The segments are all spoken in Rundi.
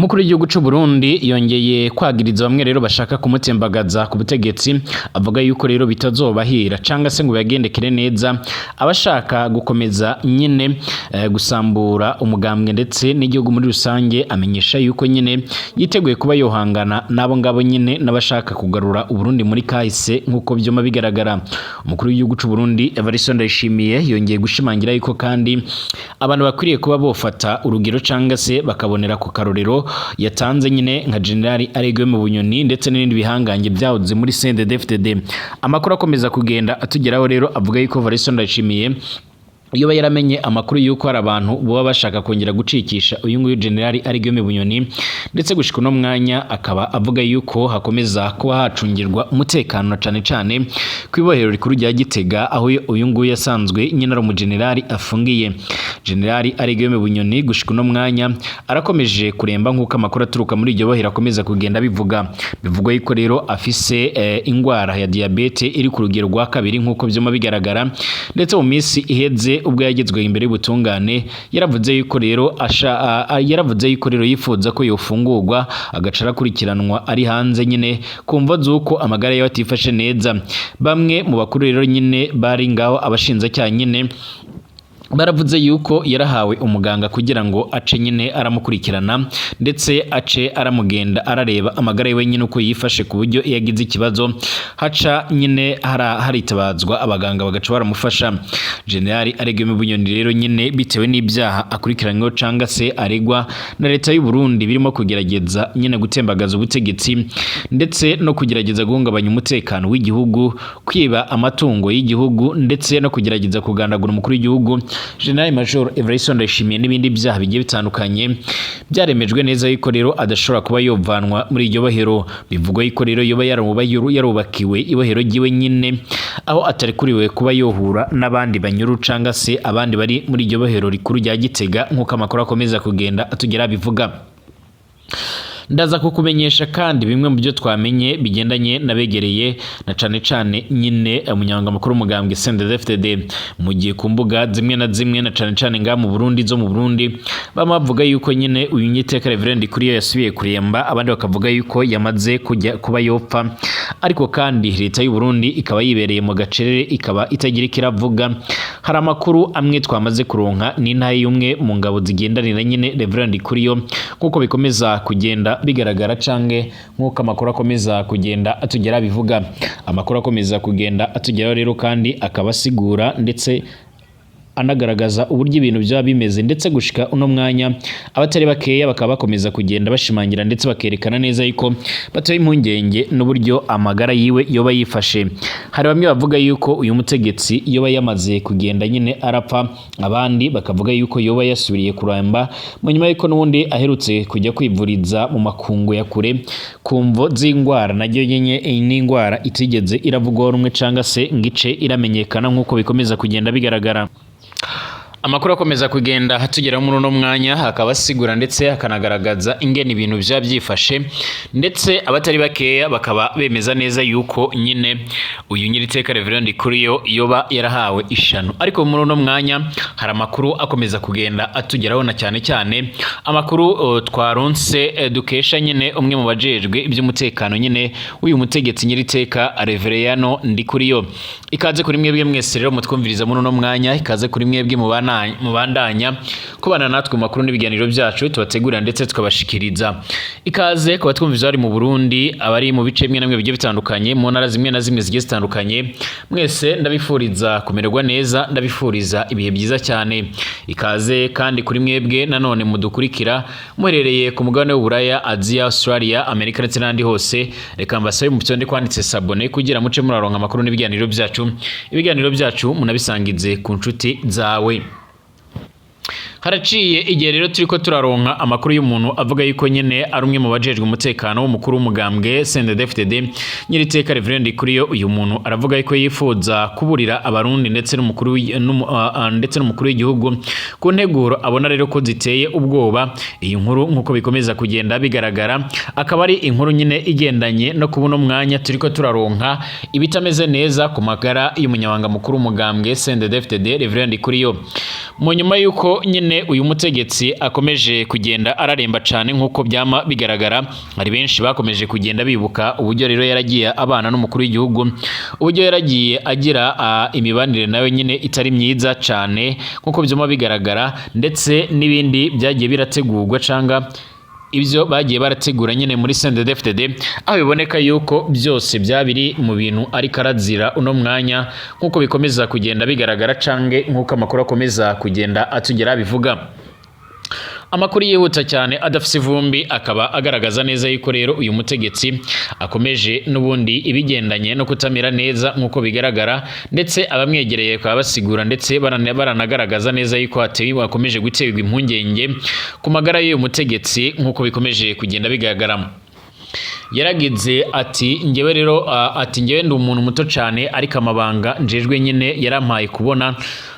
Umukuru w'igihugu c'u Burundi yongeye kwagiriza bamwe rero bashaka kumutembagaza ku butegetsi, avuga yuko rero bitazobahira canga se ngo bibagendekere neza abashaka gukomeza nyine gusambura umugambwe ndetse n'igihugu muri rusange. Amenyesha yuko nyine yiteguye kuba yohangana n'abo ngabo nyine n'abashaka kugarura Uburundi muri kahise nk'uko vyoma bigaragara. Umukuru w'igihugu c'u Burundi Evariste Ndayishimiye yongeye gushimangira yuko kandi abantu bakwiriye kuba bofata urugero canga se bakabonera ku karorero yatanze nyine nka General Aregwe mu Bunyoni ndetse n'ibindi bihangange byahoze muri CNDD-FDD. Amakuru akomeza kugenda atugeraho rero avuga yuko Evariste Ndayishimiye iyo yaramenye amakuru yuko hari abantu boba bashaka kongera gucikisha uyu nguyu General Aregwe Bunyoni, ndetse gushika uno mwanya akaba avuga yuko hakomeza kuba hacungirwa umutekano na cane cane kw'ibohero rikuru rya Gitega, aho uyu nguyu yasanzwe nyine ari umugenerali afungiye. General Aregwe Bunyoni gushika uno mwanya arakomeje kuremba nk'uko amakuru aturuka muri iryo bohero akomeza kugenda bivuga. Bivugwa yuko rero afise ingwara ya diabete iri ku rugero rwa kabiri nk'uko vyoma bigaragara, ndetse mu minsi iheze ubwo yagezwe imbere y'ubutungane yaravuze yuko rero asha yaravuze yuko rero yifuza ko yofungurwa agaca arakurikiranwa ari hanze nyine ku mvo z'uko amagara yiwe atifashe neza. Bamwe mu bakuru rero nyine bari ngaho, abashinzacyaha nyine, baravuze yuko yarahawe umuganga kugira ngo ace nyine aramukurikirana, ndetse ace aramugenda arareba amagara yiwe nyine uko yifashe, ku buryo iyo agize ikibazo haca nyine haritabazwa abaganga bagaca baramufasha. General Aregwe Bunyoni rero nyine bitewe n'ibyaha akurikiranyweho canga se aregwa na leta y'u Burundi, birimo kugerageza nyine gutembagaza ubutegetsi ndetse no kugerageza guhungabanya umutekano w'igihugu, kwiba amatungo y'igihugu, ndetse no kugerageza kugandagura umukuru w'igihugu General Major Evariste Ndayishimiye n'ibindi byaha bigiye bitandukanye, byaremejwe neza yuko rero adashobora kuba yovanwa muri iryo bohero. Bivugwa yuko rero yoba yarubakiwe ibohero ryiwe nyine, aho atarekuriwe kuba yohura n'abandi banyuru canga se abandi bari muri iryo bohero rikuru rya Gitega, nk'uko amakuru akomeza kugenda atugera bivuga. Ndaza kukumenyesha kandi bimwe mu byo twamenye bigendanye n'abegereye na cane cane nyine umunyamabanga mukuru w'umugambwe CNDD-FDD, mu gihe ku mbuga zimwe na zimwe, na cane cane ngaha mu Burundi, zo mu Burundi, bamwe bavuga yuko nyine uyu nyiteka Reverend Kuriyo yasubiye kuremba, abandi bakavuga yuko yamaze kujya kuba yopfa, ariko kandi leta y'u Burundi ikaba yibereye mu gacerere, ikaba itagira ikiravuga. Hari amakuru amwe twamaze kuronka n'intahe y'umwe mu ngabo zigendanira nyine Reverend Kuriyo, nk'uko bikomeza kugenda bigaragara canke nk'uko amakuru akomeza kugenda atugera bivuga. Amakuru akomeza kugenda atugeraho rero kandi akaba asigura ndetse anagaragaza uburyo ibintu byaba bimeze, ndetse gushika uno mwanya abatari bakeya bakaba bakomeza kugenda bashimangira ndetse bakerekana neza yuko batewe impungenge n'uburyo amagara yiwe yoba yifashe. Hari bamwe bavuga yuko uyu mutegetsi yoba yamaze kugenda nyine arapfa, abandi bakavuga yuko yoba yasubiriye kuramba mu nyuma yuko n'ubundi aherutse kujya kwivuriza mu makungu ya kure ku mvo z'ingwara naryo nyine n'ingwara itigeze iravugwaho rumwe canga se ngo ice iramenyekana, nk'uko bikomeza kugenda bigaragara. Amakuru akomeza kugenda tugera muri uno mwanya akaba asigura ndetse akanagaragaza ingene ibintu byaba byifashe, ndetse abatari bakeya bakaba bemeza neza yuko nyine uyu nyiriteka Reverend Kuriyo yoba yarahawe ishano. Ariko muri uno mwanya hari amakuru akomeza kugenda atugeraho, na cyane cyane amakuru twaronse dukesha nyine umwe mu bajejwe iby'umutekano nyine w'uyu mutegetsi nyiriteka Reverendo Ndikuriyo. Ikaze kuri mwebwe mwese rero mutwumviriza muri uno mwanya, ikaze kuri mwebwe mubandanya kubana natwe mu makuru n'ibiganiro byacu tubategurira ndetse tukabashikiriza. Ikaze ku batwumviriza bari mu Burundi, abari mu bice bimwe na bimwe bigiye bitandukanye, mu ntara zimwe na zimwe zigiye zitandukanye, mwese ndabifuriza kumererwa neza, ndabifuriza ibihe byiza cyane. Ikaze kandi kuri mwebwe nanone mudukurikira muherereye ku mugabane w'Uburaya, Aziya, Australia, Amerika ndetse n'ahandi hose. Reka mbasabe mu byonde kwanditse s'abonner kugira muce muraronka amakuru n'ibiganiro byacu. Ibiganiro byacu munabisangize ku nshuti zawe. Haraciye igihe rero turiko turaronka amakuru y'umuntu avuga yuko nyene ari umwe mu bajejwe umutekano w'umukuru w'umugambwe CNDD-FDD nyiriteka Reverend Kuriyo. Uyu muntu aravuga yuko yifuza kuburira abarundi ndetse n'umukuru w'igihugu ku nteguro abona rero ko ziteye ubwoba. Iyi nkuru, nk'uko bikomeza kugenda bigaragara, akaba ari inkuru nyine igendanye no kubona umwanya turiko turaronka ibitameze neza ku magara y'umunyamabanga mukuru w'umugambwe CNDD-FDD Reverend Kuriyo, mu nyuma yuko nyine nyine uyu mutegetsi akomeje kugenda araremba cane nk'uko byama bigaragara. Hari benshi bakomeje kugenda bibuka uburyo rero yaragiye abana n'umukuru w'igihugu, uburyo yaragiye agira imibanire nawe nyine itari myiza cane nk'uko byama bigaragara, ndetse n'ibindi byagiye birategurwa canga ibyo bagiye barategura nyine muri CNDD-FDD, aho biboneka yuko byose byabiri mu bintu ariko arazira uno mwanya, nk'uko bikomeza kugenda bigaragara cange nk'uko amakuru akomeza kugenda atugera bivuga. Amakuru yihuta cyane adafise ivumbi akaba agaragaza neza yuko rero uyu mutegetsi akomeje n'ubundi ibigendanye no kutamera neza nk'uko bigaragara, ndetse abamwegereye bakaba basigura ndetse baranagaragaza neza yuko hatewe hakomeje guterwa impungenge ku magara y'uyu mutegetsi nk'uko bikomeje kugenda bigaragaramo. Yaragize ati: "Njyewe rero," ati: "njyewe ndi umuntu muto cyane, ariko amabanga njejwe nyine yarampaye kubona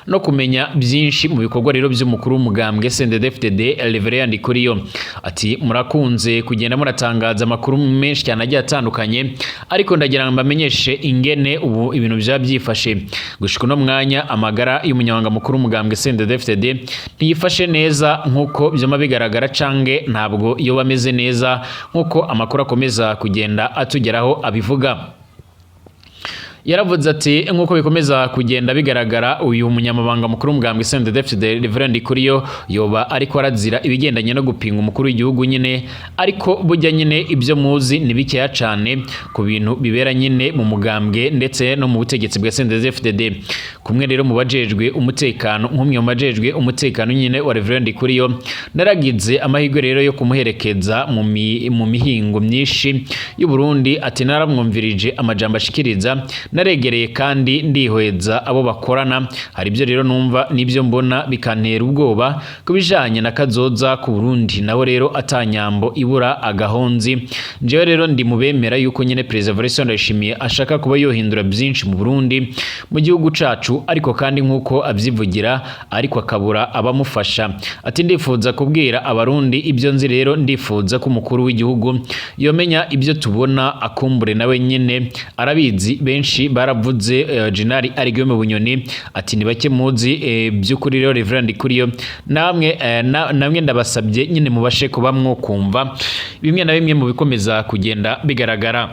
no kumenya byinshi mu bikorwa rero by'umukuru w'umugambwe CNDD-FDD Reverend Ndikuriyo." Ati: "Murakunze kugenda muratangaza amakuru menshi cyane agiye atandukanye, ariko ndagira ngo mbamenyeshe ingene ubu ibintu byaba byifashe. Gushika uno mwanya amagara y'umunyamabanga mukuru w'umugambwe CNDD-FDD ntiyifashe neza nk'uko byama bigaragara, cange ntabwo yoba ameze neza nk'uko amakuru akomeza kugenda atugeraho abivuga." Yaravuze ati: "Nk'uko bikomeza kugenda bigaragara, uyu munyamabanga mukuru w'umugambwe CNDD-FDD Reverend Ndikuriyo yoba ariko arazira ibigendanye no gupinga umukuru w'igihugu nyine, ariko burya nyine ibyo muzi ni bikeya cane ku bintu bibera nyine mu mugambwe ndetse no mu butegetsi bwa CNDD-FDD. Kumwe rero mu bajejwe umutekano, nk'umwe mu bajejwe umutekano nyine wa Reverend Ndikuriyo, naragize amahirwe rero yo kumuherekeza mu mihingo myinshi y'u Burundi." Ati: "Naramwumvirije amajambo ashikiriza, naregereye kandi ndihweza abo bakorana. Hari ibyo rero numva n'ibyo mbona bikantera ubwoba ku bijanye na kazoza ku Burundi. Naho rero atanyambo ibura agahonzi. Njyewe rero ndi mu bemera yuko nyine Perezida Evariste Ndayishimiye ashaka kuba yohindura byinshi mu Burundi, mu gihugu cacu, ariko kandi nk'uko abyivugira, ariko akabura abamufasha." Ati: "Ndifuza kubwira Abarundi ibyo nzi rero, ndifuza ko umukuru w'igihugu yomenya ibyo tubona, akumbure nawe nyine arabizi. Benshi baravuze General Guillaume Bunyoni." Ati: "Ni bake muzi by'ukuri rero Reverend Ndikuriyo. Namwe namwe ndabasabye nyine mubashe kuba mwokumva bimwe na bimwe mu bikomeza kugenda bigaragara."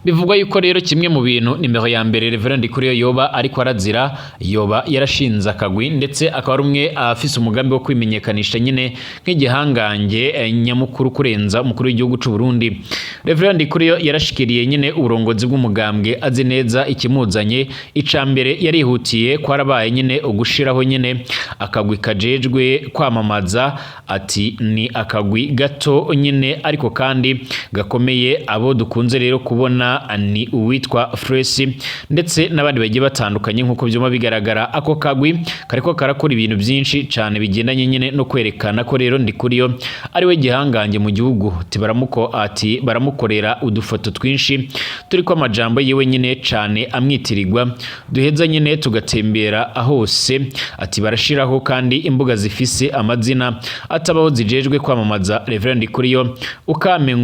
Bivugwa yuko rero kimwe mu bintu nimero ya mbere Reverend Ndikuriyo yoba ariko arazira, yoba yarashinze akagwi, ndetse akaba ari umwe afise umugambi wo kwimenyekanisha nyine nk'igihangange nyamukuru kurenza umukuru w'igihugu c'u Burundi. Reverend Ndikuriyo yarashikiriye nyine uburongozi bw'umugambwe azi neza ikimuzanye. Ica mbere yarihutiye kwarabaye nyine ugushiraho nyine akagwi kajejwe kwamamaza. Ati: "Ni akagwi gato nyine ariko kandi gakomeye. Abo dukunze rero kubona ni uwitwa Fresi ndetse n'abandi bagiye batandukanye." Nk'uko byuma bigaragara, ako kagwi kariko karakora ibintu byinshi cyane bigendanye nyine no kwerekana ko rero Ndikuriyo ari we gihangange mu gihugu. Ati baramuko, ati baramukorera udufoto twinshi turiko amajambo yiwe nyine cane amwitirirwa, duheza nyine tugatembera hose. Ati barashiraho kandi imbuga zifise amazina atabaho zijejwe kwamamaza Reverend Ndikuriyo, ukame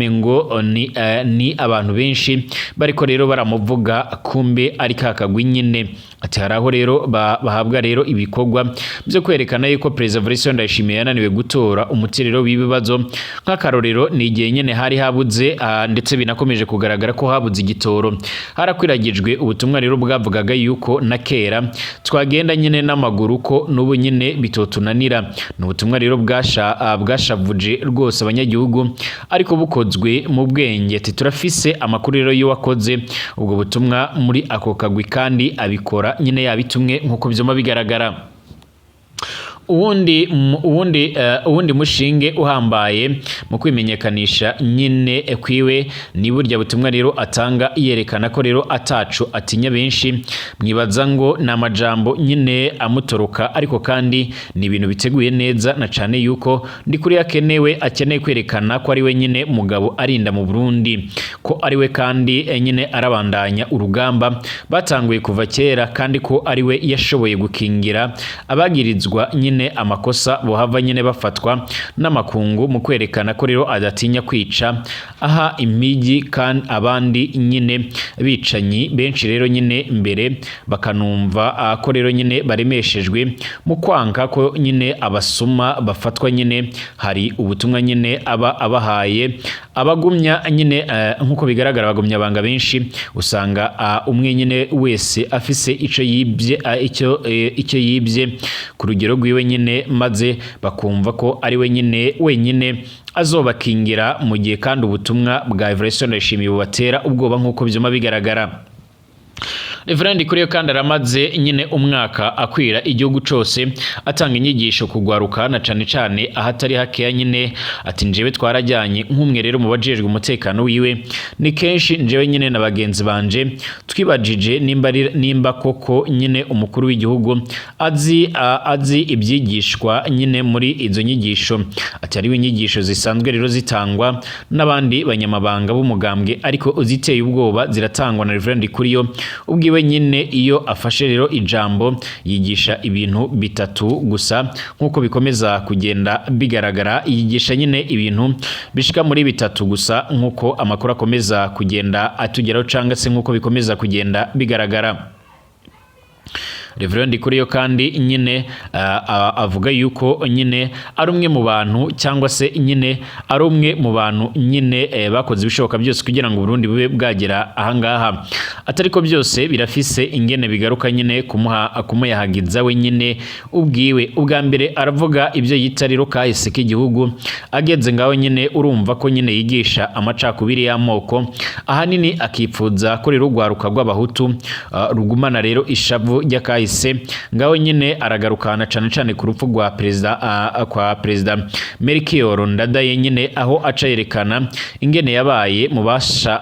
ngo ni abantu benshi bariko rero baramuvuga, kumbe ari kakagwi nyine. Ati hari aho rero bahabwa rero ibikorwa byo kwerekana yuko Perezida Evariste Ndayishimiye yananiwe gutora umuti rero w'ibibazo. Nk'akarorero ni igihe nyene hari habuze, ndetse binakomeje kugaragara ko habuze igitoro, harakwiragijwe ubutumwa rero bwavugaga yuko na kera twagenda nyine n'amaguru, ko n'ubu nyine bitotunanira. Ni ubutumwa rero bwashavuje rwose abanyagihugu, ariko bukozwe mu bwenge. Ati turafise amakuru rero y'uwakoze ubwo butumwa muri ako kagwi, kandi abikora nyine yabitumwe nk'uko vyuma bigaragara. Uwundi mushinge uhambaye mu kwimenyekanisha nyine kwiwe ni burya butumwa rero atanga yerekana ko rero atacu atinya. Benshi mwibaza ngo ni amajambo nyine amutoroka, ariko kandi ni ibintu biteguye neza, na cane yuko Ndikuri akenewe, akeneye kwerekana ko ari we nyine mugabo arinda mu Burundi, ko ari we kandi nyine arabandanya urugamba batanguye kuva kera, kandi ko ari we yashoboye gukingira abagirizwa nyine nyine amakosa bohava nyine bafatwa n'amakungu, mu kwerekana ko rero adatinya kwica aha imigi kandi abandi nyine bicanyi benshi rero nyine mbere bakanumva ko rero nyine baremeshejwe mu kwanka ko nyine abasuma bafatwa nyine. Hari ubutumwa nyine aba abahaye abagumya nyine, nk'uko bigaragara abagumya banga benshi usanga umwe nyine wese afise ico yibye, icyo yibye ku rugero rwiwe nyine, maze bakumva ko ari we nyine wenyine azobakingira, mu gihe kandi ubutumwa bwa Evariste Ndayishimiye bubatera ubwoba, nk'uko byuma bigaragara. Reverend Ndikuriyo kandi aramaze nyine umwaka akwira igihugu cose atanga inyigisho kugwaruka, na cane cane ahatari hakeya nyine. Ati: "Njewe twarajyanye nk'umwe rero mu bajejwe umutekano wiwe. Ni kenshi njewe nyine na bagenzi banje twibajije nimba koko nyine umukuru w'igihugu azi ibyigishwa nyine muri izo nyigisho." Ati: "Hariho inyigisho zisanzwe rero zitangwa n'abandi banyamabanga b'umugambwe, ariko ziteye ubwoba ziratangwa na Reverend Ndikuriyo ubwiwe nyine. Iyo afashe rero ijambo yigisha ibintu bitatu gusa, nk'uko bikomeza kugenda bigaragara. Yigisha nyine ibintu bishika muri bitatu gusa, nk'uko amakuru akomeza kugenda atugeraho, cyangwa se nk'uko bikomeza kugenda bigaragara." Reverend Ndikuriyo kandi nyine avuga yuko nyine ari umwe mu bantu, cyangwa se nyine ari umwe mu bantu nyine bakoze ibishoboka byose kugira ngo Burundi bube bwagera ahangaha. Atari ko byose birafise ingene bigaruka nyine kumuha kumuyahagiza we nyine ubwiwe. Ubwa mbere aravuga ibyo yita rero kahise k'igihugu. Ageze ngaho nyine urumva ko nyine yigisha amacakubiri y'amoko, ahanini akipfuza ko rero urwaruka rw'abahutu rugumana rero ishavu ry'akahise. Ngaho nyine aragarukana cane cane ku rupfu rwa perezida, kwa perezida Melchior Ndadaye nyine, aho aca yerekana ingene yabaye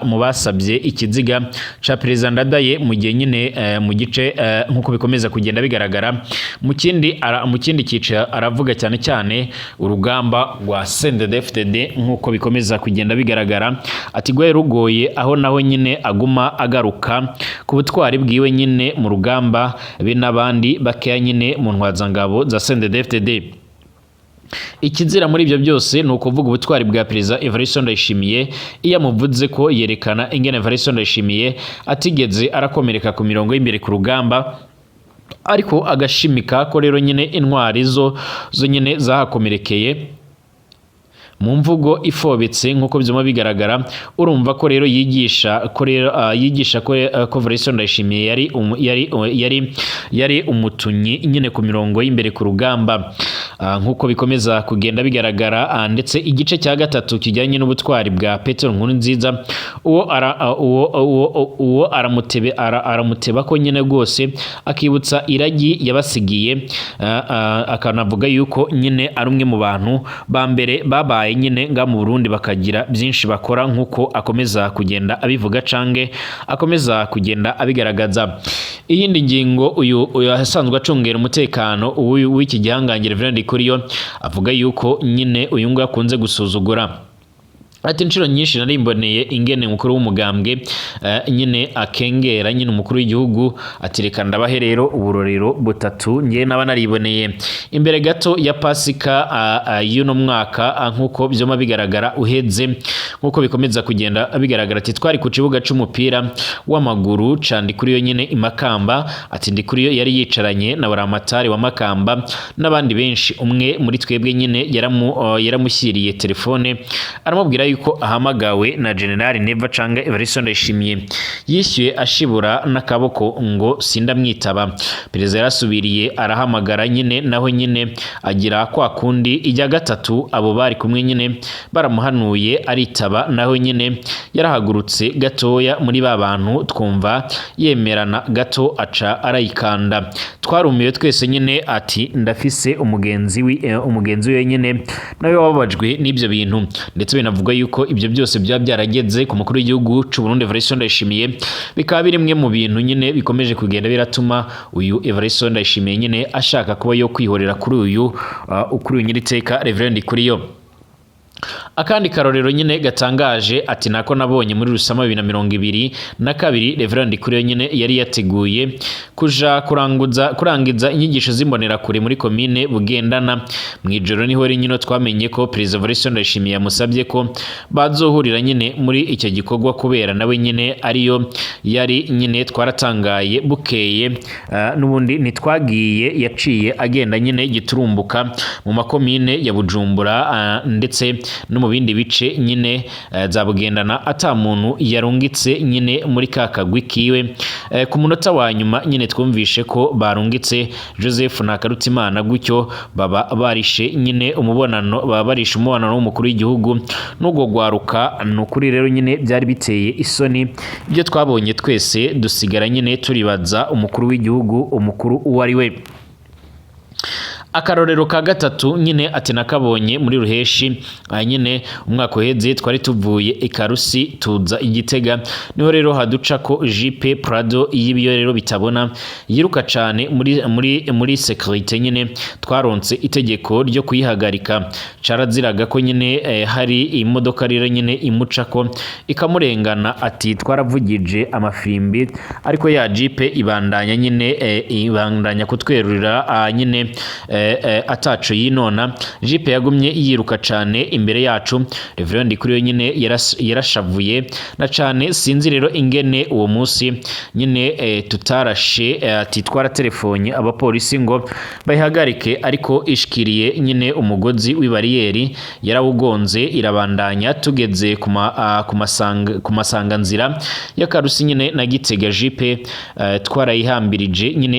mu basabye ikiziga ca perezida Ndadaye mu gihe nyine mu gice, nkuko bikomeza kugenda bigaragara. Mu kindi cyiciro aravuga cyane cyane urugamba rwa CNDD-FDD, nkuko bikomeza kugenda bigaragara. Ati: "Rwari rugoye." Aho naho nyine aguma agaruka ku butwari bwiwe nyine mu rugamba, be n'abandi bakeya nyine mu ntwazangabo za CNDD-FDD. Ikizira muri ibyo byose ni ukuvuga ubutwari bwa perezida Evariste Ndayishimiye. Iyo amuvuze ko yerekana ingene Evariste Ndayishimiye atigeze arakomereka ku mirongo y'imbere ku rugamba, ariko agashimika ko rero nyine intwari zo nyine zahakomerekeye, mu mvugo ifobetse, nk'uko byuma bigaragara. Urumva ko rero yigisha ko Evariste Ndayishimiye yari umutunyi nyine ku mirongo y'imbere ku rugamba, nk'uko bikomeza kugenda bigaragara. Ndetse igice cya gatatu kijyanye n'ubutwari bwa Petero Nkurunziza, uwo aramuteba ko nyine rwose, akibutsa iragi yabasigiye, akanavuga yuko nyine ari umwe mu bantu ba mbere babaye nyine nga mu Burundi, bakagira byinshi bakora, nk'uko akomeza kugenda abivuga cange akomeza kugenda abigaragaza. Iyindi ngingo, uyu asanzwe acungera umutekano w'iki gihangange Reverend Ndikuriyo, avuga yuko nyine uyu nguyu akunze gusuzugura. Ati: "Inshuro nyinshi narimboneye ingene umukuru w'umugambwe nyine akengera nyine umukuru w'igihugu." Ati: "Reka ndabahe rero uburorero butatu ngewe naba nariboneye imbere gato ya Pasika y'uno mwaka, nk'uko byoma bigaragara uheze, nk'uko bikomeza kugenda bigaragara." Ati: "Twari ku kibuga c'umupira w'amaguru ca Ndikuriyo nyine i Makamba." Ati: "Ndikuriyo yari yicaranye na Buramatari wa Makamba n'abandi benshi. Umwe muri twebwe nyine yaramushyiriye telefone, aramubwira yuko ahamagawe na General Neva canke Evariste Ndayishimiye. Yishyuye ashibura n'akaboko ngo sindamwitaba. Perezida yarasubiriye arahamagara nyine, naho nyine agira kwa kundi. Ijya gatatu abo bari kumwe nyine baramuhanuye aritaba, naho nyine yarahagurutse gatoya muri ba bantu, twumva yemerana gato, aca arayikanda. Twarumiwe twese nyine." Ati: "Ndafise umugenzi we nyine nawe wababajwe n'ibyo bintu." Ndetse binavuga yuko ibyo byose byaba byarageze ku mukuru w'igihugu c'u Burundi Evariste Ndayishimiye, bikaba biri mu bintu nyine bikomeje kugenda biratuma uyu Evariste Ndayishimiye nyine ashaka kuba yo kwihorera kuri uyu nyiriteka Reverend Ndikuriyo. Akandi karorero nyine gatangaje ati nako nabonye muri Rusama 2022, Reverend Ndikuriyo nyine yari yateguye kuja kurangiza inyigisho z'imbonerakure muri komine Bugendana. Mw'ijoro niho rero nyine twamenye ko Perezida Evariste Ndayishimiye yamusabye ko bazohurira nyine muri icyo gikorwa, kubera nawe nyine ariyo yari nyine. Twaratangaye bukeye, n'ubundi ntitwagiye, yaciye agenda nyine giturumbuka mu makomine ya Bujumbura, ndetse no mu bindi bice nyine za Bugendana, ata muntu yarungitse nyine muri ka kagwi kiwe. Ku munota wa nyuma nyine twumvishe ko barungitse Joseph Ntakarutimana, gutyo baba barishe nyine umubonano, baba barishe umubonano w'umukuru w'igihugu n'ubwo gwaruka. Ni ukuri rero nyine byari biteye isoni ibyo twabonye twese, dusigara nyine turibaza umukuru w'igihugu, umukuru uwo ari we. Akarorero ka gatatu nyine ati nakabonye muri Ruheshi nyine umwaka uheze, twari tuvuye ikarusi tuza Igitega, niho rero haduca ko jipe Prado y'ibiyo rero bitabona yiruka cane muri sécurité nyine. Twaronse itegeko ryo kuyihagarika. Caraziraga ko nyine hari imodoka rero nyine imuca ko ikamurengana. Ati twaravugije amafirimbi, ariko ya jipe ibandanya nyine ibandanya kutwerurira nyine ataco yinona. Jipe yagumye yiruka cane imbere yacu. Reverend Ndikuriyo nyine yarashavuye na cane. Sinzi rero ingene uwo munsi nyine tutarashe. Ati twaratelefone abapolisi ngo bayihagarike, ariko ishikiriye nyine umugozi w'ibariyeri yarawugonze irabandanya. Tugeze ku masanganzira y'Akarusi nyine na Gitega, jipe twarayihambirije nyine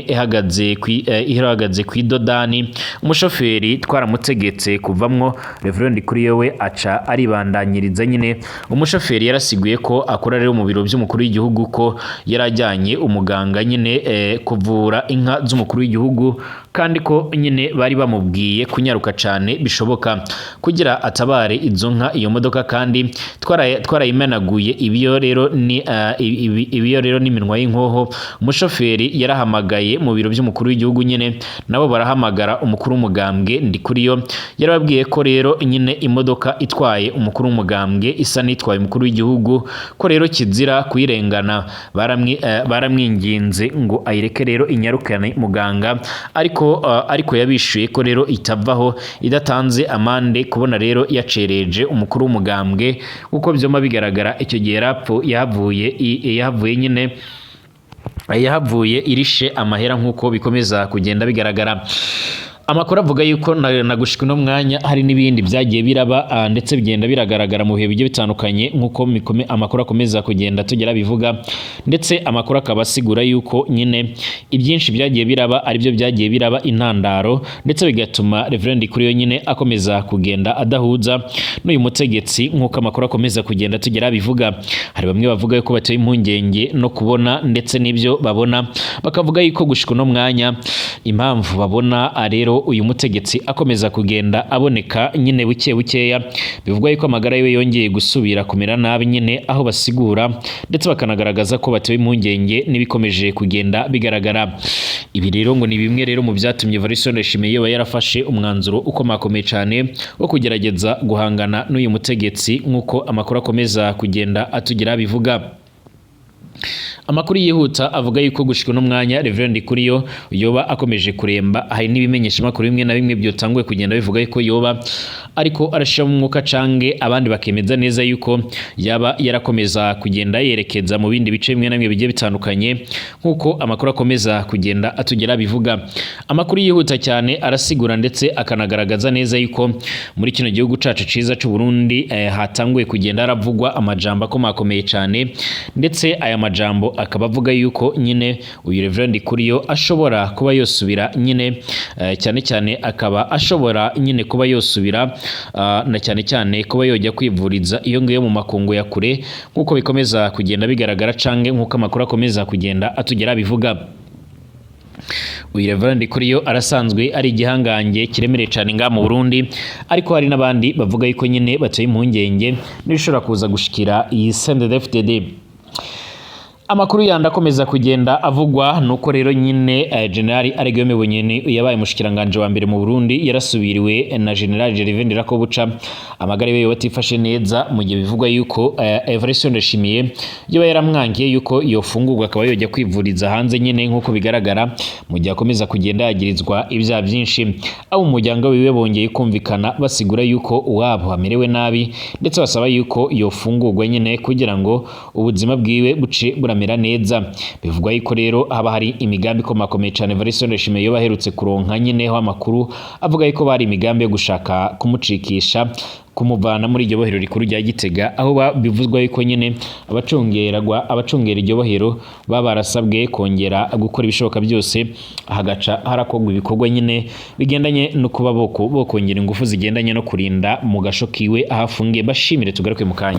ihagaze kw'idodani. Umushoferi twaramutegetse kuvamwo, Reverend Ndikuriyo we aca aribandanyiriza nyine. Umushoferi yarasiguye ko akora rero mu biro by'umukuru w'igihugu, ko yarajyanye umuganga nyine kuvura inka z'umukuru w'igihugu, kandi ko nyine bari bamubwiye kunyaruka cane bishoboka kugira atabare izo nka. Iyo modoka kandi twarayimenaguye ibiyo rero ni ibiyo rero n'iminwa y'inkoho. Umushoferi yarahamagaye mu biro by'umukuru w'igihugu nyine, nabo barahamagara umukuru w'umugambwe. Ndikuriyo yarababwiye ko rero nyine imodoka itwaye umukuru w'umugambwe isa n'itwaye umukuru w'igihugu, ko rero kizira kuyirengana. Baramwinginze ngo ayireke rero inyarukane muganga, ariko yabishuye ko rero itavaho idatanze amande, kubona rero yacereje umukuru w'umugambwe. Uko byoma bigaragara, icyo gihe rapfu yahavuye nyine yahavuye irishe amahera, nk'uko bikomeza kugenda bigaragara. Amakuru avuga yuko na gushika uno mwanya hari n'ibindi byagiye biraba, ndetse bigenda biragaragara mu bihe bigiye bitandukanye, nk'uko amakuru akomeza kugenda tugera bivuga. Ndetse amakuru akaba asigura yuko nyine ibyinshi byagiye biraba aribyo byagiye biraba intandaro, ndetse bigatuma Reverend Ndikuriyo nyine akomeza kugenda adahuza n'uyu mutegetsi, nk'uko amakuru akomeza kugenda tugera bivuga. Hari bamwe bavuga yuko bateye impungenge no kubona ndetse n'ibyo babona, bakavuga yuko gushika uno mwanya impamvu babona rero uyu mutegetsi akomeza kugenda aboneka nyine buke bukeya, bivugwa yuko amagara yiwe yongeye gusubira kumera nabi nyine, aho basigura ndetse bakanagaragaza ko batewe impungenge n'ibikomeje kugenda bigaragara. Ibi rero ngo ni bimwe rero mu byatumye Evariste Ndayishimiye yoba yarafashe umwanzuro ukomakomeye cyane wo kugerageza guhangana n'uyu mutegetsi, nk'uko amakuru akomeza kugenda atugira bivuga. Amakuru yihuta avuga yuko gushika uno mwanya Reverend Ndikuriyo yoba akomeje kuremba. Hari n'ibimenyesha makuru bimwe na bimwe byotanguye kugenda bivuga yuko yoba ariko arashira mu mwuka, cange abandi bakemeza neza yuko yaba yarakomeza kugenda yerekeza mu bindi bice bimwe na bimwe bigiye bitandukanye, nk'uko amakuru akomeza kugenda atugera bivuga. Amakuru yihuta cyane arasigura ndetse akanagaragaza neza yuko muri kino gihugu cacu ciza c'u Burundi hatanguye kugenda haravugwa amajambo akomakomeye cyane, ndetse aya majambo akaba avuga yuko nyine uyu Reverend Ndikuriyo ashobora kuba yosubira nyine, cyane cyane akaba ashobora nyine kuba yosubira, na cyane cyane kuba yojya kwivuriza iyo ngiyo mu makungu ya kure, nk'uko bikomeza kugenda bigaragara cange nk'uko amakuru akomeza kugenda atugera bivuga. Uyu Reverend Ndikuriyo arasanzwe ari igihangange kiremereye cyane ngaha mu Burundi, ariko hari n'abandi bavuga yuko nyine bateye impungenge n'ibishobora kuza gushikira iyi CNDD-FDD. Amakuru yandi akomeza kugenda avugwa nuko rero nyine General Alain Bunyoni yabaye umushikiranganje wa mbere mu Burundi yarasubiriwe na General Gervais Ndirakobuca, amagara yiwe batifashe neza, mu gihe bivugwa yuko Evariste Ndayishimiye yoba yaramwangiye yuko yofungurwa akaba yojya kwivuriza hanze nyine, nkuko bigaragara mu gihe akomeza kugenda yagirizwa ibyaha byinshi. Abo mu muryango wiwe bongeye kumvikana basigura yuko uwabo amerewe nabi, ndetse basaba yuko yofungurwa nyine kugira ngo ubuzima bwiwe buce buramera neza. Bivugwa yuko rero haba hari imigambi ikomakomeye cane Evariste Ndayishimiye yoba aherutse kuronka nyine, ho amakuru avuga yuko bari imigambi yo gushaka kumucikisha, kumuvana muri iryo bohero rikuru rya Gitega, aho bivuzwa yuko nyine abacungera iryo bohero baba barasabwe kongera gukora ibishoboka byose, hagaca harakorwa ibikorwa nyine bigendanye no kuba bokongera ingufu zigendanye no kurinda mu gasho kiwe aho afungiye. Bashimire, tugaruke mu kanya.